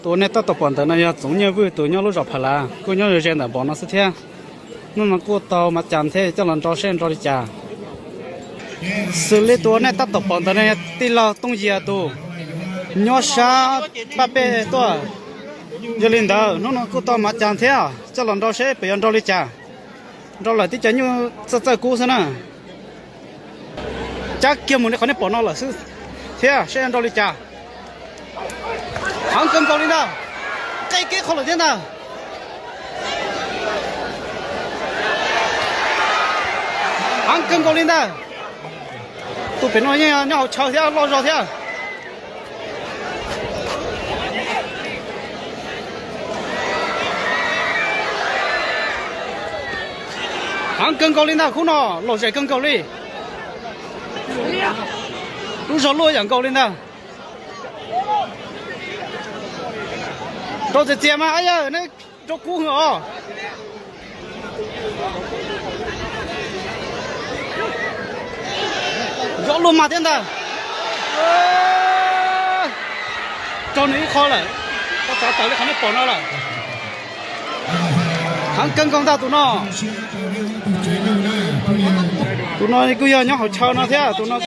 Tus uas nej tab tom pom ntawm no yog Txoov Nyiaj Vwj tus nyob lub zos Pha Lav, kuj nyob ze ze ntawm npoo no xwb thiab. Hnub no kuj tau Mav Cas thiab coj los nrau seb nrau li cas. Xws li tus uas nej tab tom pom ntawm no yog tij laug Tooj Yias tus nyob sab pab peb tuaj. Yog li ntawd hnub no kuj tau Mav Cas thiab coj los nrau seb puas yuav nrau li cas. Nrau lawm tib co nyuj txawj txawj kub xwb na. Cab kiag mus li qhov nej pom no lawm xwb thiab, seb nrau li cas. Heev kawg nkaus li ntag. Qe kiag qhov lawm thiab ntag. Heev kawg nkaus li ntag. Tus pem no yeej nyob hauv chaw thiab, loj zog thiab. Heev kawg nkaus li ntag, khub no lom zem kawg nkaus li. Lub zog luaj yam nkaus li ntag. Rau txias txias mas, yawg, neb rau kub os. Zov luaj mas thiab ntag. Raug nws ib qho lawm, tau txav tawm li qhov nej pom no lawm. Heev kawg nkaus ntag tus no. Tus no kuj yog nyob hauv chaw no thiab, tus no.